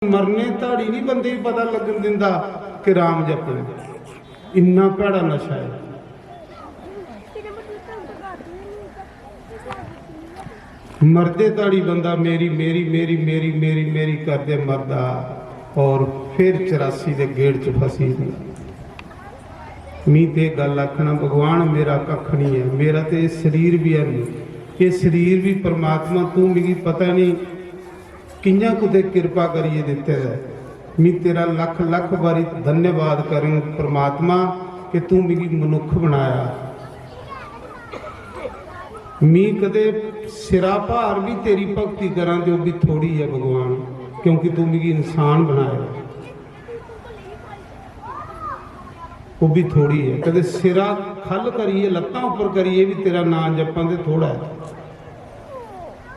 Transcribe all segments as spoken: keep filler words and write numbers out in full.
मरने धाड़ी नहीं बंदे गी पता लगन दिंदा कि राम जपना। इन्ना भैड़ा नशा है। मरदे धाड़ी बंदा मेरी मेरी मेरी मेरी मेरी मेरी करदे मरदा, और फिर चरासी दे गेड़ च फसी जंदा। मी ते गल्ल आखना, भगवान, मेरा कक्ख नहीं है, मेरा ते एह् शरीर बी है नहीं, एह् शरीर बी परमात्मा तू मिगी पता नहीं कि'यां कुतै किरपा करियै दित्ते दा ऐ। मी तेरा लख लख बारी धन्यवाद करङ परमात्मा कि तू मिगी मनुक्ख बनाया। मी कदे सिरा भार बी तेरी भक्ति करां ते ओह् बी थोड़ी ऐ भगवान, क्योंकि तू मिगी इंसान बनाया। ओह् बी थोड़ी ऐ, कदे सिरा खल्ल करियै, लत्तां उप्पर करियै बी तेरा नांऽ जप्पां ते थोड़ा ऐ,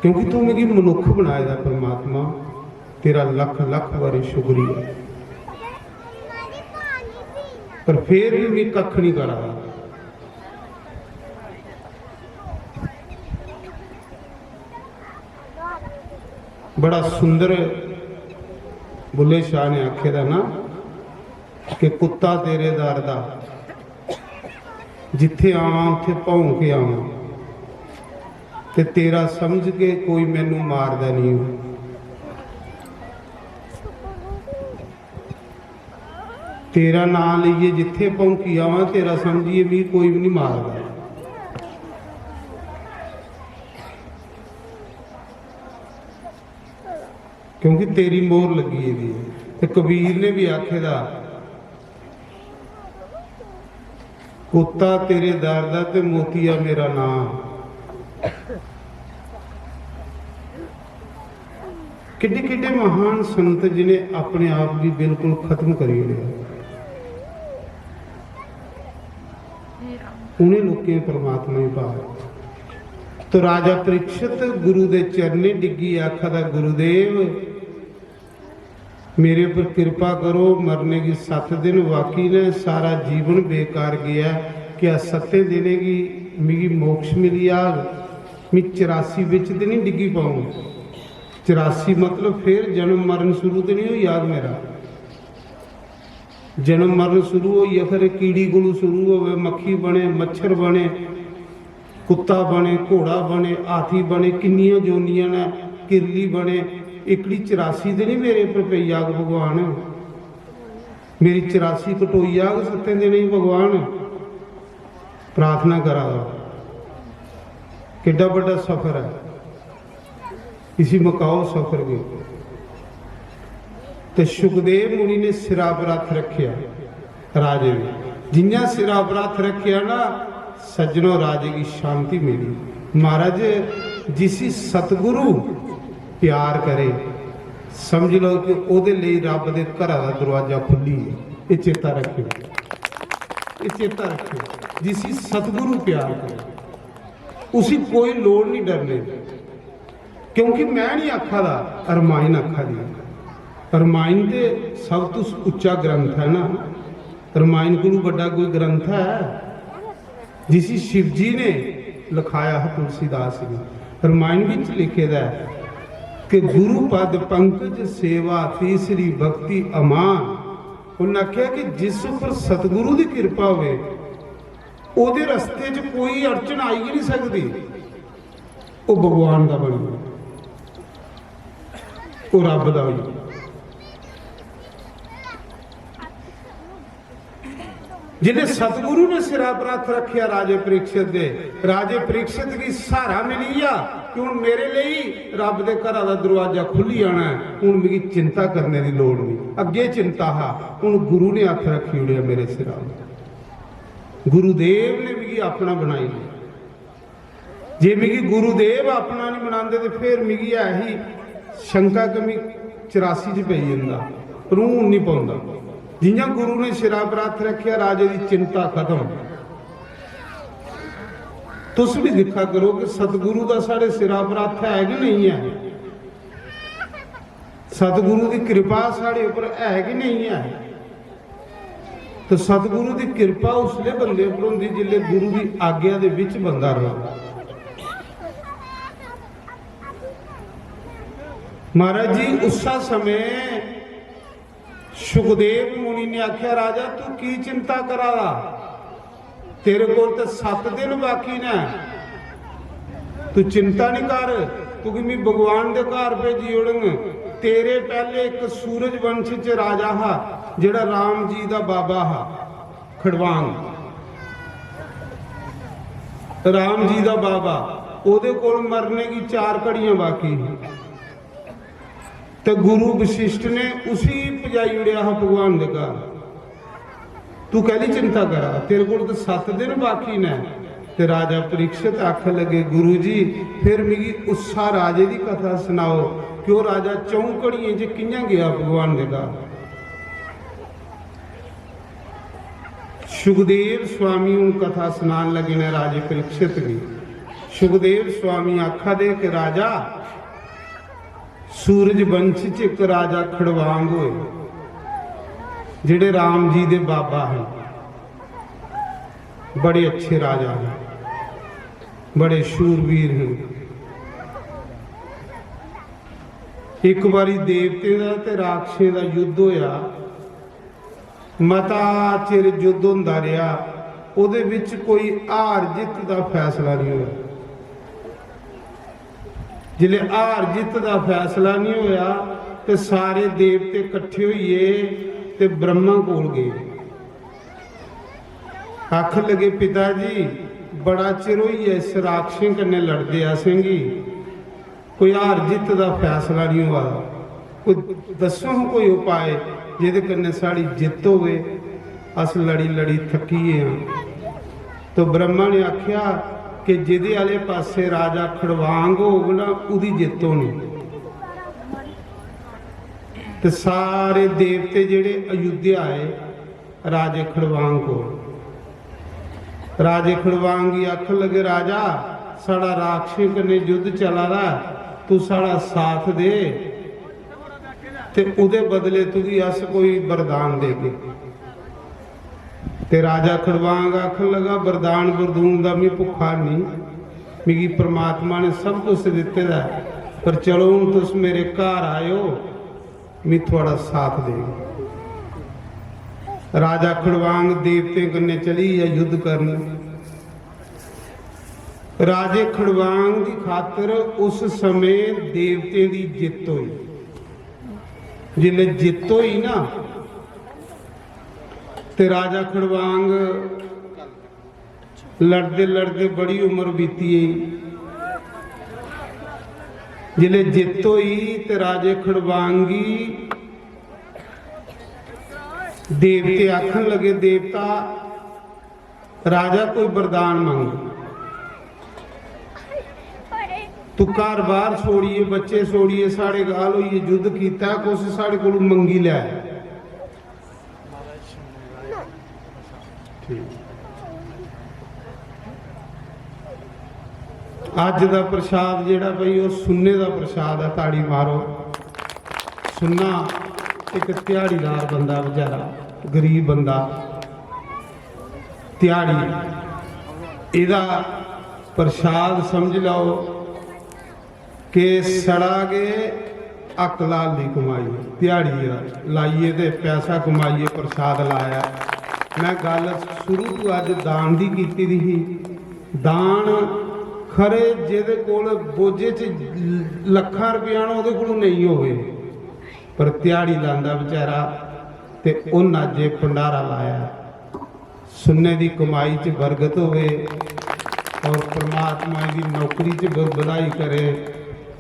क्योंकि तू मिगी मनुक्ख बनाए दा परमात्मा। तेरा लख लख बारी शुक्रिया। पर फिर भी मैं कक्ख नहीं करा दा। बड़ा सुंदर बुल्ले शाह ने आखे दा ना कि कुत्ता तेरे दर दा, जिथे आवां उथे भौं के आवां, ते तेरा समझ के कोई मैनू मारदा नहीं हो। तेरा नां लेइयै जिथे भौंकी आवां, तेरा समझियै मी कोई भी नहीं मारदा, क्योंकि तेरी मोहर लगी दी है। ते कबीर ने भी आखे दा, कुत्ता तेरे दर दा ते मोतिया मेरा नां। किड्डे किड्डे महान संत जिन्हें अपने आप गी बिल्कुल खत्म करी ओड़ेआ, उन्हें लोकें परमात्मा ही पाया। तो राजा परीक्षित गुरु दे चरणें डिग्गी आखा दा, गुरुदेव, मेरे पर किरपा करो, मरने गी सत्त दिन बाकी ने, सारा जीवन बेकार गया। क्या सत्तें दिनें गी मिगी मोक्ष मिली जाग? मी चरासी बिच ते नहीं डिग्गी पाऊं? चरासी मतलब फिर जन्म मरण शुरू ते नहीं होई जाग मेरा? जन्म मरण शुरू होई गेआ, फिर कीड़ी कोलू शुरू होवे, मक्खी बने, मच्छर बने, कुत्ता बने, घोड़ा बने, हाथी बने, किन्नियां जोनियां न, किरली बने। एकड़ी चरासी ते नहीं मेरे पर पेई जाग भगवान? मेरी चरासी कटोई जाग सत्तें दिनें च भगवान? प्रार्थना करा दा। किड्डा बड्डा सफर है, इसी मकाओ सफर गी। ते शुकदेव मुनि ने सिरा पर हत्थ रखेआ राजे ने। जियां सिरा पर हत्थ रखेआ ना, सज्जनो, राजे गी शांति मिली। महाराज, जिसी सतगुरु प्यार करे, समझ लो कि ओदे लेई रब दे घरा दा दरवाजा खुल्ली है। ये चेता रखियो, ये चेता रखियो। जिसी सतगुरु प्यार करे, उसी कोई लोड़ नहीं डरने दी। क्योंकि मैं नहीं आखा दा, रमायण आखा दी है। रमायण ते सब तू उच्चा ग्रंथ है ना। रमायण कोलू बड़ा कोई ग्रंथ है जिसी शिव जी ने लिखाया है तुलसीदास ने? रमायण विच लिखे दा है कि गुरु पद पंकज सेवा तीसरी भक्ति अमान। उन्हें आख्या कि जिस उपर सतगुरु की कृपा होवे, ओदे रस्ते च कोई अड़चन आई गै नहीं सकदी। ओह भगवान दा बन गया, ओह रब दा होई गया। जिन्हें सतगुरु ने सिरा पर हत्थ रखेआ राजे परीक्षित दे, राजे परीक्षित गी सहारा मिली गया कि हुन मेरे लेई रब दे घरा दा दरवाजा खुल्ली जाना है, हुन मिगी चिंता करने दी लोड़ नहीं। अग्गे चिंता हा, हुन गुरु ने हत्थ रखी ओड़ेआ मेरे सिरा। गुरुदेव ने मिगी अपना बनाई लिया। जे मिगी गुरुदेव अपना नहीं बनांदे ते फिर मिगी ऐ ही शंका कि मिगी चरासी च पेई जंदा, पर हून नहीं पौंदा। जियां गुरु ने सिरा पर हत्थ रखेआ, राजे दी चिंता खत्म। तुस भी दिक्खा करो कि सतगुरु दा साढ़े सिरा पर हत्थ है कि नहीं है, सतगुरु दी कृपा साढ़े उपर है कि नहीं है। तो सतगुरु दी कृपा उसले बंदे उपर होंदी जिसले गुरु दी आज्ञा दे विच बंदा रवै। महाराज जी, उस्सा समय सुखदेव मुनि ने आख्या, राजा, तू की चिंता करा दा? तेरे कोल ते सत्त दिन बाकी न, तू चिंता नहीं कर, तुगी मैं भगवान दे घर भेजी ओड़ंग। तेरे पहले एक सूरज वंश च राजा हा, जेड़ा राम जी दा बाबा हा, खड़वांग। राम जी दा बाबा, ओदे कोल मरने की चार घड़ियां बाकी ही। ते गुरु वशिष्ठ ने उसी पजाई ओड़ेआ हा भगवान दे घर। तू कैली चिंता करा, तेरे कोल तो सत्त दिन बाकी न। ते राजा परीक्षित आखन लगे, गुरु जी, फिर मिगी उस्सा राजे दी कथा सनाओ कि ओह राजा चौं घड़ियें च कि'यां गया भगवान दे घर। सुखदेव स्वामी हूँ कथा सनान लगे ने राजे परीक्षित गी। सुखदेव स्वामी आखा दे कि राजा, सूरज वंश च एक राजा खड़वांग होए, जेड़े राम जी दे बाबा हैं, बड़े अच्छे राजा हैं, बड़े शूरवीर हैं। एक बारी देवतें दा ते राक्षसें दा युद्ध होया। मता चिर युद्ध होंदा रेहा, ओहदे विच कोई हार जित्त दा फैसला नहीं होया। जिसले हार जित्त दा फैसला नहीं होया, ते सारे देवते कट्ठे होइए ते ब्रह्मा कोल गए। आखन लगे, पिता जी, बड़ा चिर होई गेआ इस राक्षसें कन्नै लड़दे असेंगी, कोई हार जित्त दा फैसला नहीं होआ दा। कोई दस्सो हां कोई उपाय जेह्दे कन्नै साढ़ी जित्त होवे, अस लड़ी लड़ी थक्की गे आं। तो ब्रह्मा ने आख्या कि जेह्दे आले पासे राजा खड़वांग होग ना, ओह्दी जित्त होनी। ते सारे देवते जेह्ड़े अयोध्या आए राजे खड़वांग कोल। राजे खड़वांग गी आखन लगे, राजा, साढ़ा राक्षसें कन्नै युद्ध चला दा, तू साढ़ा साथ दे ते ओह्दे बदले तुगी अस कोई वरदान देगे। ते राजा खड़वांग आखन लगा, वरदान वरदून दा मी भुक्खा नहीं, मिगी परमात्मा ने सब कुछ दित्ते दा ऐ, पर चलो, हून तुस मेरे घर आए ओ, मी थुआड़ा साथ देग। राजा खड़वांग देवतें कन्नै चली गेआ युद्ध करन। राजे खड़वांग दी खातर उस समय देवतें दी जित्त होई। जिसलै जित्त होई ना, ते राजा खड़वांग लड़दे लड़दे बड़ी उम्र बीती गेई। जिसलै जित्त होई ते राजे खड़वांग गी देवते आखन लगे, देवता, राजा, कोई वरदान मंग। तू घर बार छोड़िए, बच्चे छोड़िए, साढ़े गाल होइए, युद्ध कीता, कुछ साढ़े कोल मंगी लै। ठीक। अज्ज दा प्रसाद जेह्ड़ा भाई, ओह् सुन्ने दा प्रसाद ऐ। ताड़ी मारो। सुन्ना इक ध्याड़ीदार बंदा बेचारा, गरीब बंदा, ध्याड़ी, एह्दा प्रसाद समझ लैओ। कि सड़ा गै हक लाल दी कमाई, ध्याड़ी लाइयै ते पैसा कमाइयै प्रसाद लाया। मैं गल्ल शुरू तो अज्ज दान दी कीती दी ही। दान खरे जेह्दे कोल बोझे च लक्खां रपेआ न, ओह्दे कोल नेईं होवे, पर ध्याड़ी लांदा बेचारा ते उन्न अज्ज एह् भंडारा लाया। सुन्ने दी कमाई च बरकत होवे और परमात्मा दी नौकरी च ब-, बधाई करे।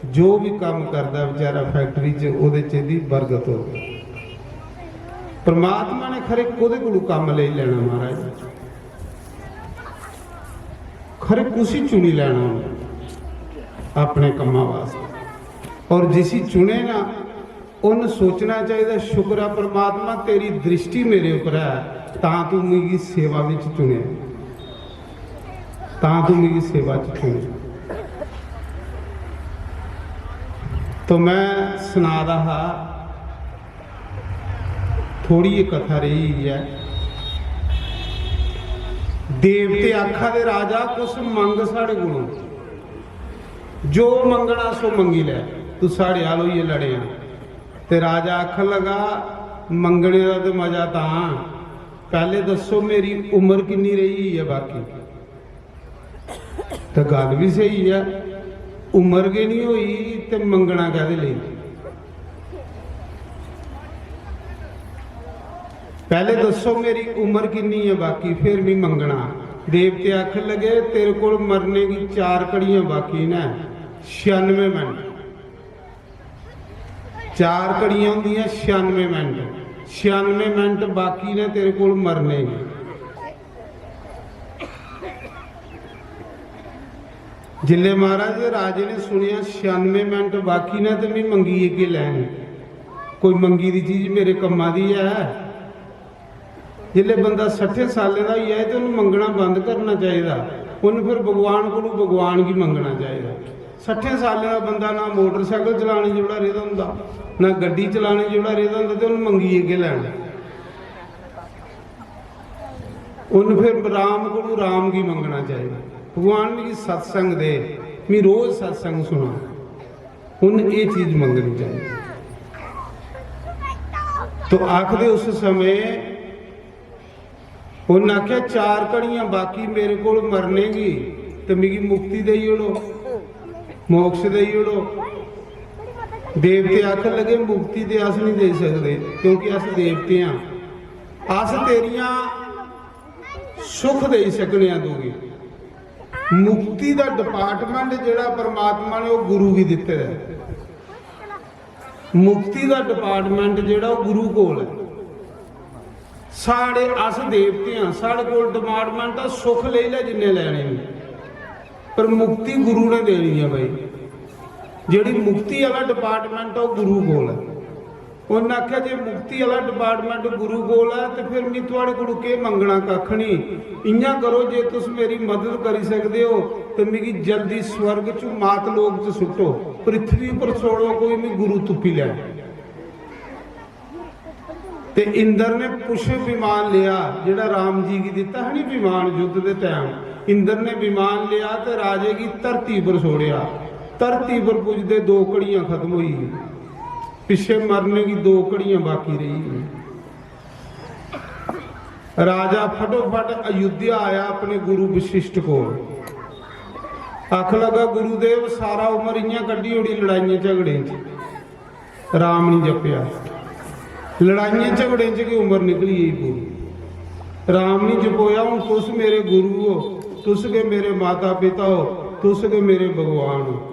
जो भी काम करदा बेचारा फैक्ट्री च, ओह्दे च एह्दी बरकत होवे। परमात्मा ने खरे कोह्दे कोलू कम्म लेई लैना महाराज, खरे कुसी चुनी लैना उन्नै अपने कम्मा वास्ते। और जिसी चुने ना, उन्न सोचना चाहिदा, शुक्र ऐ परमात्मा, तेरी दृष्टि मेरे उप्पर ऐ, तां तू मिगी सेवा विच चुनेआ, तां तू मिगी सेवा च चुनेआ। तो मैं सना दा हा, थोड़ी जेही कथा रेही ऐ। देवते आखा दे, राजा, कुछ मंग साढ़े कोलों, जो मंगना सो मंगी लै, तू साढ़े आल होइयै लड़ेआं। ते राजा आखन लगा, मंगने दा ते मजा तां, पैह्ले दस्सो मेरी उम्र किन्नी रेही ऐ बाकी। ते गल्ल बी स्हेई ऐ, उम्र गै निं होई ते मंगना कैह्दे लेई? पैह्ले दस्सो मेरी उम्र किन्नी ऐ बाकी, फिर मी मंगना। देवते आखन लगे, तेरे कोल मरने गी चार घड़ियां बाकी न, छियानुए मिंट। चार घड़ियां होंदियां छियानुए मिंट, छियानुए मिंट बाकी ने तेरे कोल मरने गी। जिसलै महाराज राजे ने सुनेआ छियानुए मिंट बाकी ने ते मी मंगियै केह् लैन, कोई मंगी दी चीज मेरे कम्मा दी ऐ? जिसलै बंदा सट्ठे सालें दा होई जाए ते उन्हें मंगना बंद करना चाहिदा। उन्हें फिर भगवान कोलू भगवान गी मंगना चाहिदा। सट्ठे सालें दा बंदा ना मोटरसाइकिल चलाने जोड़ा रेह्दा होंदा, ना गड्डी चलाने जोड़ा रेह्दा होंदा, ते उन्हें मंगियै केह् लैना? उन्हें फिर राम कोलू राम गी मंगना चाहिदा, भगवान मिगी सत्संग दे, मी रोज सत्संग सुना। उन एह् चीज मंगनी चाहिदी। तो आखदे उस समय उन आखेआ, चार घड़ियां बाकी मेरे कोल मरने गी, ते मिगी मुक्ति देई ओड़ो, मोक्ष देई ओड़ो। देवते आखन लगे, मुक्ति ते अस नहीं देई सकदे, क्योंकि अस देवते हां। अस तेरियां सुख देई सकने आं तुगी। मुक्ति दा डिपार्टमेंट जेह्ड़ा परमात्मा ने ओह् गुरु गी दित्ते दा ऐ। मुक्ति दा डिपार्टमेंट जेह्ड़ा ओह् गुरु कोल ऐ। साढ़े, अस देवते आं, साढ़े कोल डिपार्टमेंट आ, सुख लेई लै जिन्ने लैने न, पर मुक्ति गुरु ने देनी ऐ भाई। जेह्ड़ी मुक्ति आह्ला डिपार्टमेंट ऐ ओह् गुरु कोल ऐ। उन्नै आखेआ, "जे मुक्ति आह्ला डिपार्टमेंट गुरु कोल ऐ ते फिर मी थुआढ़े कोलू केह् मंगना, कक्ख निं। इ'यां करो, जे तुस मेरी मदद करी सकदे ओ ते मिगी जल्दी स्वर्ग च मात लोक च सुट्टो, पृथ्वी पर छोड़ो, कोई मी गुरु तुप्पी लैन।" ते इंद्र ने पुष्प विमान लेआ, जेह्ड़ा राम जी गी दित्ता हा नी विमान युद्ध दे टैम। इंद्र ने विमान लेआ ते राजे गी धरती पर छोड़ेआ। धरती पर पुजदे दो घड़ियां खत्म होई गेई, पिच्छे मरने गी दो घड़ियां बाकी रेही गेई। राजा फटोफट अयोध्या आया अपने गुरु वशिष्ठ कोल। आखन लगा, "गुरुदेव, सारा उम्र इ'यां कड्ढी ओड़ी लड़ाइयें झगड़ें च।" राम निं जपेआ। लड़ाइयें झगड़ें च गै उम्र निकली गेई पूरी। राम निं जपोया। हून तुस मेरे गुरु ओ, तुस गै मेरे माता पिता ओ, तुस गै मेरे भगवान ओ।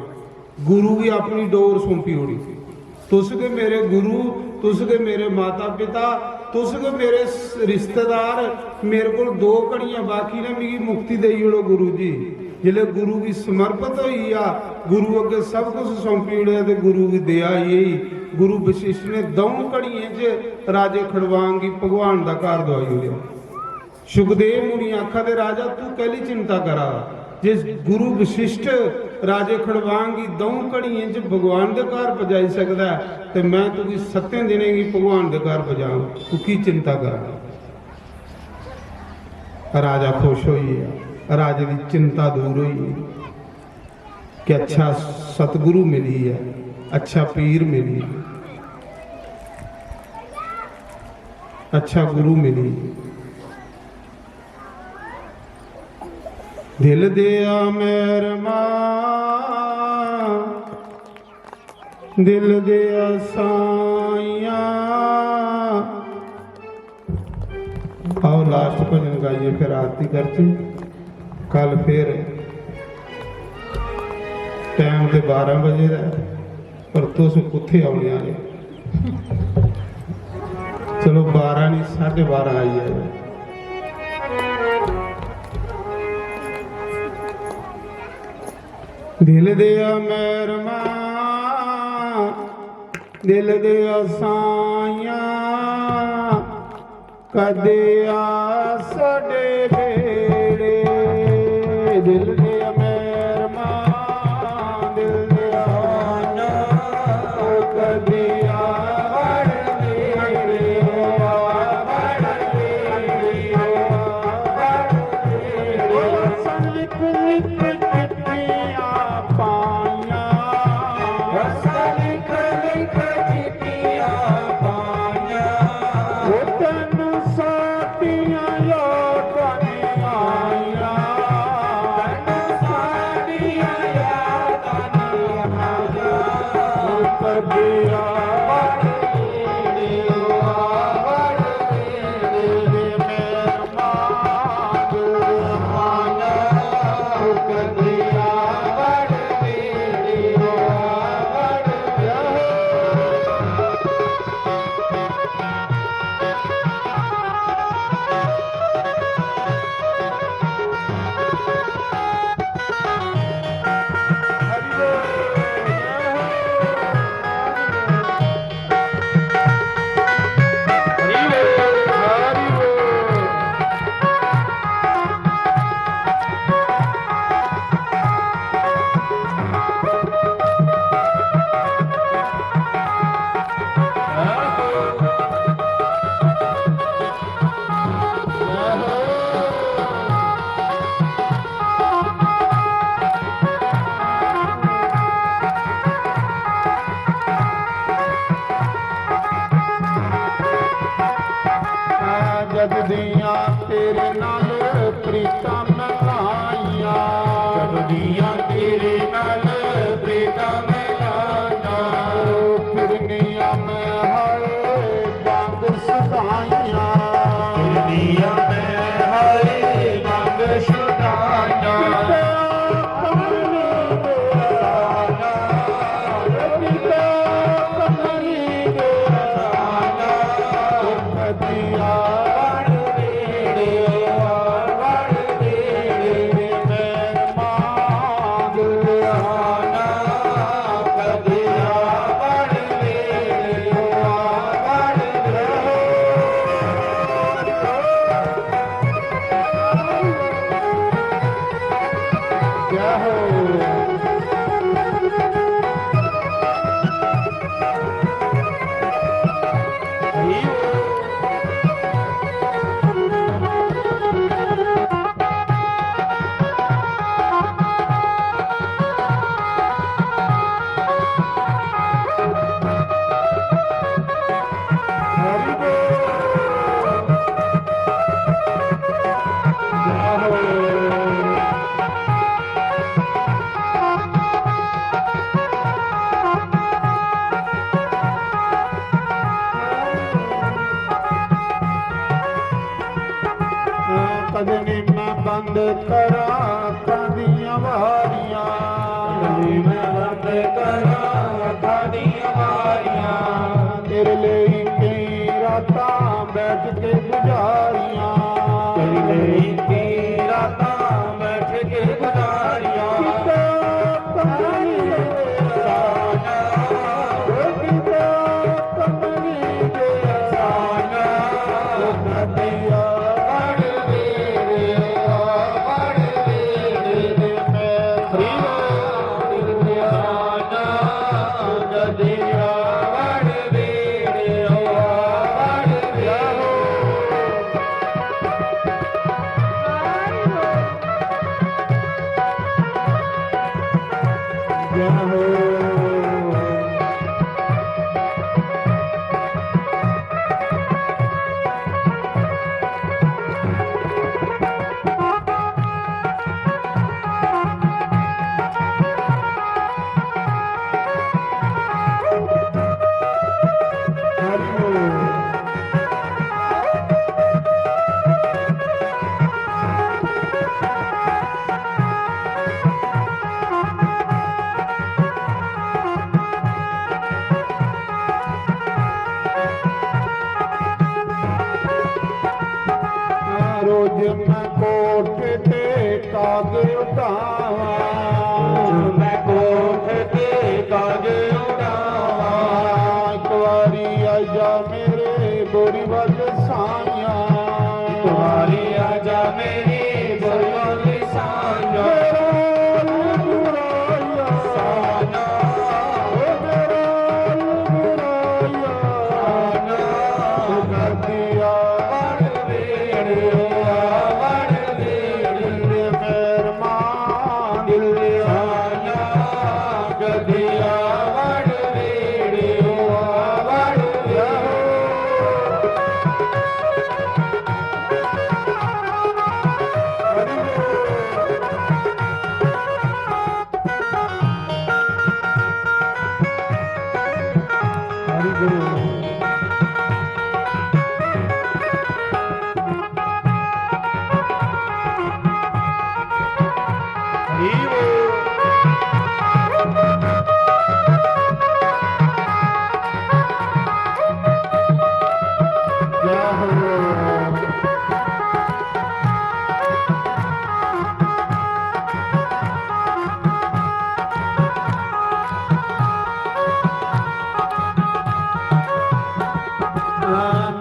गुरु गी अपनी डोर सौंपी ओड़ी। तुस गै मेरे गुरु, तुस गै मेरे माता पिता, तुस गै मेरे स-, रिश्तेदार। मेरे कोल दो घड़ियां बाकी न, मिगी मुक्ति देई ओड़ो गुरु जी। जिसलै गुरु गी समर्पित होई गेआ, गुरु अग्गें सब कुछ सौंपी ओड़ेआ ते गुरु गी दया आई गेई। गुरु वशिष्ठ ने द'ऊं घड़ियें च राजे खड़वांग गी भगवान दा घर दोआई ओड़ेआ। सुखदेव मुनि आखा दे, "राजा, तू कैली चिंता करा दा? जे गुरु वशिष्ठ राजे खड़वांग गी द'ऊं घड़ियें च भगवान दे घर पजाई सकदा ऐ, ते मैं तुगी सत्तें दिनें गी भगवान दे घर पजांग, तू की चिंता करा दा?" राजा खुश होई गेआ, राजे दी चिंता दूर होई गेई कि अच्छा सतगुरु मिली गेआ, अच्छा पीर मिली गेआ, अच्छा गुरु मिली गेआ। दिल देआ मेहरमा, दिल देआ साइयां। आओ, लास्ट भजन गाइयै फिर आरती करचै। कल फिर टैम ते बारां बजे दा ऐ, पर तुस कुत्थै औने आह्ले? चलो, बारां निं, साढ़े बारां आई जाएओ। दिल देआ मेहरमा, दिल देआ साइयां, कदे आ साढ़े बेड़े। दिल देआ मेहरमा, दिल देआ साइयां, कदे आ साढ़े बेड़े। लिख लिख चिट्ठियां पाइयां। रस्ता लिख लिख चिट्ठियां पाइयां। जद दियां तेरे नाल प्रीतां मैं लाइयां, जद दियां तेरे नाल प्रीतां मैं लाइयां। ओ फिरनियां मैं हाय बंद सदाइयां, फिरनियां मैं हाय बंद सदाइयां। कदनी मैं बंद करां अक्खां दियां वारियां, कदनी मैं बंद करां अक्खां दियां वारियां। तेरे लेई केई रातां बैठ के गुजारियां, तेरे लेई केई रातां बैठ के गुजारियां। रोज मैं कोठ ते काग उठावां, रोज मैं कोठ ते काग उठावां। एक बारी आजा मेरे बोरी वाले साइयां, एक बारी आजा मेरे बोरी वाले साइयां। मेरा बुराइया साइयां, ओ मेरा बुराइया साइयां। ओ नदिया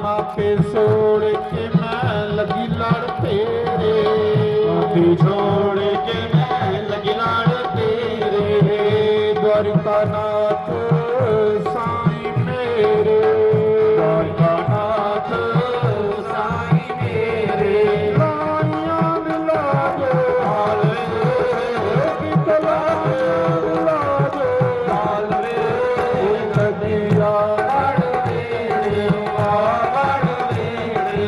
माफी छोड़ के मैं लगी लड़ तेरे, माफी छोड़ के मैं लगी लड़ तेरे। द्वारिका नाथ साईं मेरे, द्वारिका नाथ साईं मेरे। लाइयां लाजो हाल रे, लाइयां लाजो हाल रे। नदिया वड़ तेरे, वड़ तेरे।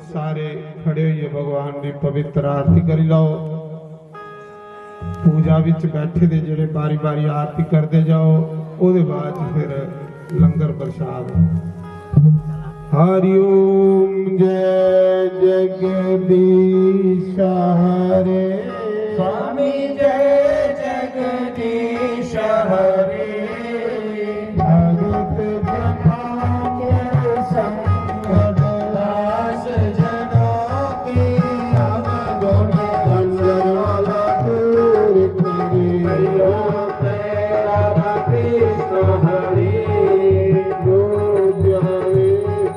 सारे खड़े होइयै भगवान दी पवित्र आरती करी लैओ। पूजा बिच बैठे दे जेह्ड़े बारी बारी आरती करदे जाओ, ओह्दे बाद च फिर लंगर प्रसाद। हरि ओम। जय जगदीश हरे। स्वामी जय जगदीश हरे। भगत जना के संग दास जनों की अवगुण अंजन वाला दूर करे। हरि ओम जय राधा कृष्ण हरे। जो ध्यावे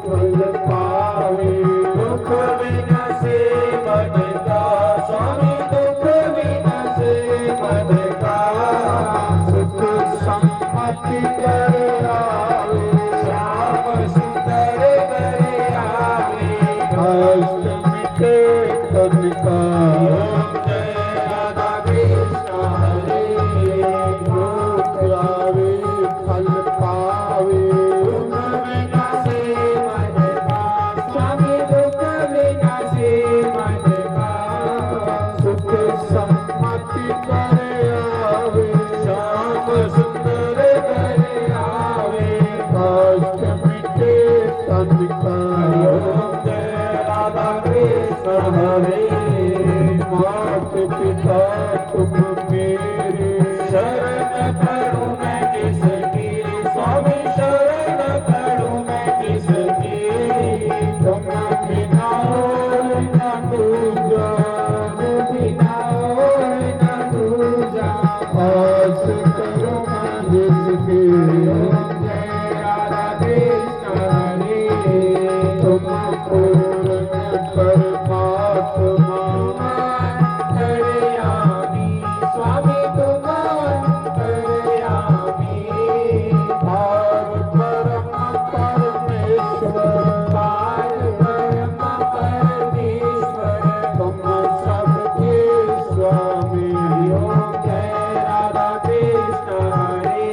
फल पावे। दुख विनाशी मन का स्वामी, दुख विनाशी मन का। सुख संपत्ति कर आवे। श्याम सुंदर कर आवे। कष्ट मिटे तन का। ओम जय राधा कृष्ण हरे। जो ध्यावे फल पावे। दुख विनाशी मन का स्वामी, दुख विनाशी मन का। सुख संपत्ति कर आवे। श्याम सुंदर कर आवे। कष्ट मिटे तन का। ओम जय राधा कृष्ण हरे। मात पिता तुम मेरे। शरण पड़ूं मैं किसकी, स्वामी शरण पड़ूं मैं किसकी। तुम बिना और न दूजा, तुम बिना और न दूजा। आस करूं मैं जिसकी। जय राधा कृष्ण हरे। तुम पूर्ण परमात्मा। अंतर्यामी स्वामी तुम अंतर्यामी। पार परम परमेश्वर। पार परम परमेश्वर। तुम सबके स्वामी। ओम जय राधा कृष्ण हरे।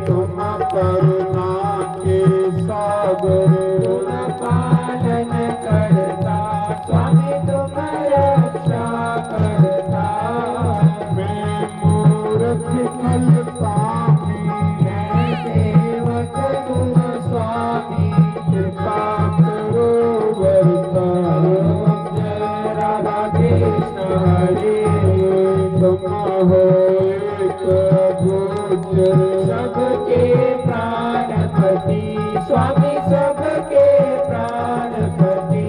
तुम करुणा के सागर। गुण पालन करता स्वामी तुम रक्षा करता। मैं मूर्ख कल पापी। मैं सेवक तुम स्वामी। कृपा करो वरदान। जय राधा कृष्ण हरे। तुम हो एक गोचर। सबके प्राणपति स्वामी, सबके प्राणपति।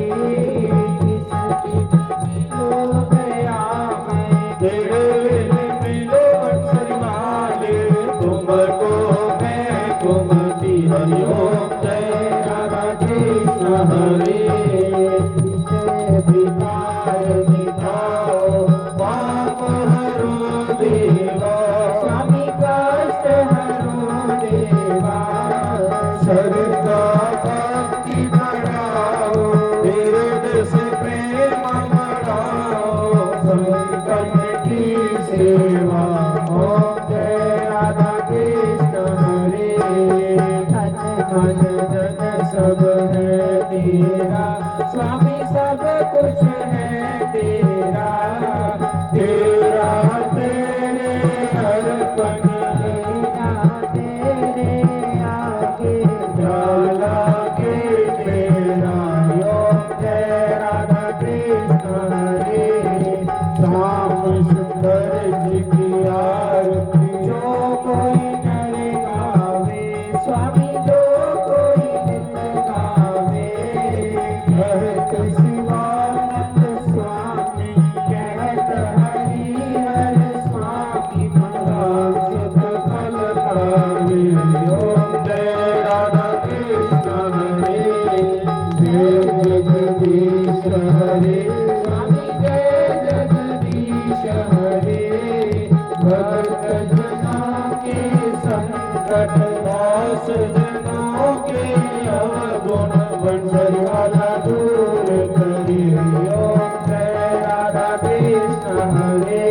किसकी मिलो दया मैं। तेरे मिलो बंसरी वाले। तुमको मैं कुमति। हरि ओम जय राधा कृष्ण हरे। विषय विकार मिटाओ, पाप हरो देवा। स्वामी कष्ट हरो देवा। श्रद्धा भक्ति बढ़ाओ, हृदय से प्रेम बढ़ाओ। संतन की सेवा। ओम जय राधा कृष्ण हरे। तन मन धन सब है तेरा, स्वामी सब कुछ है तेरा। तेरा तेरे अर्पण। तेरा तेरे आगे। डाला के तेरा। ओम जय राधा कृष्ण हरे। श्याम सुंदर जी की आरती। जो कोई नर गावे, स्वामी जो कोई नर गावे। कहत शिवानंद स्वामी। कहत हरि हर स्वामी। महाराज सुख फल पावे। ओम जय राधा कृष्ण हरे। जय जगदीश हरे। स्वामी जय जगदीश हरे। भक्त जनों के संकट, दास जनों के अवगुण, बंसरी वाला दूर करे। ओम जय राधा कृष्ण हरे।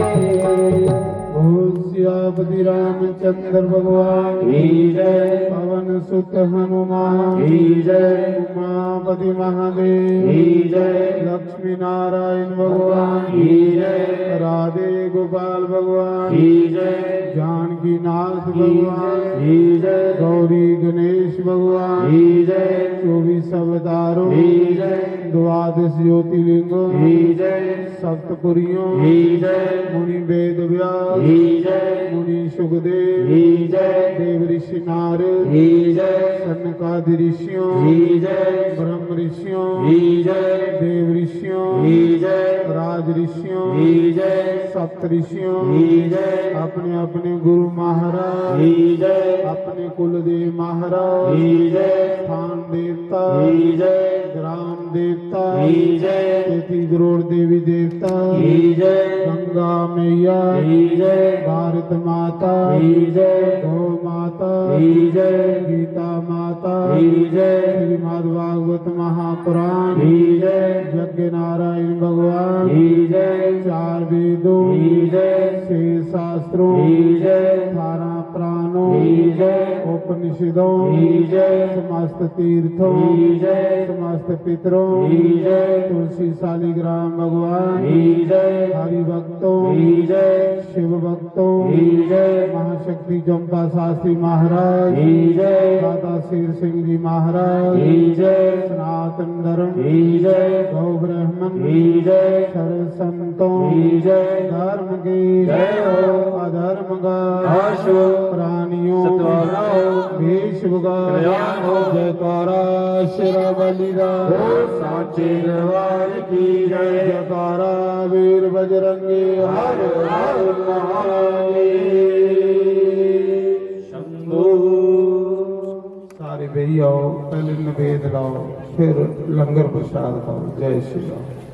बोल सियापति रामचंद्र भगवान की जय। पवन सुत हनुमान की जय। उमापति महादेव की जय। लक्ष्मी नारायण भगवान की जय। राधे गोपाल भगवान की जय। जानकी नाथ भगवान की जय। गौरी गणेश भगवान की जय। चौबीस अवतारों की जय। द्वादश ज्योतिर्लिंगों की जय। सप्तपुरियों की जय। मुनि वेद व्यास की जय। मुनि सुखदेव की जय। देव ऋषि नारद की जय। सनकादि ऋषियों की जय। ब्रह्म ऋषियों की जय। देव ऋषियों की जय। राज ऋषियों की जय। सप्त ऋषियों की जय। अपने अपने गुरु महाराज की जय। अपने कुलदेव महाराज की जय। स्थान देवता की जय। ग्राम देवता की जय। तेती करोड़ देवी देवता की जय। गंगा मैया की जय। भारत माता की जय। गौ माता की जय। गीता माता की जय। श्रीमद् भागवत महापुराण की जय। यज्ञ नारायण भगवान की जय। चार वेदों की जय। छह शास्त्रों की जय। अठारह पुराणों की जय। उपनिषदों की जय। समस्त तीर्थों की जय। समस्त पितरों की जय। तुलसी शालिग्राम भगवान की जय। हरि भक्तों की जय। शिव भक्तों की जय। महाशक्ति चंपा शास्त्री महाराज की जय। दाता शेर सिंह जी महाराज की जय। सनातन धर्म की जय। गौ ब्राह्मण की जय। सर्व संतों की जय। धर्म की जय हो। अधर्म का नाश हो। प्राणियों सत्वभाव हो। भीष्म का कल्याण हो। जयकारा शेरावाली का। ओ सांचे दरबार की जय। जयकारा वीर बजरंगी हर हर महादेव। शंभो। सारे बेही आओ, पहले नवेद लाओ, फिर लंगर प्रसाद खाओ। जय श्री राम।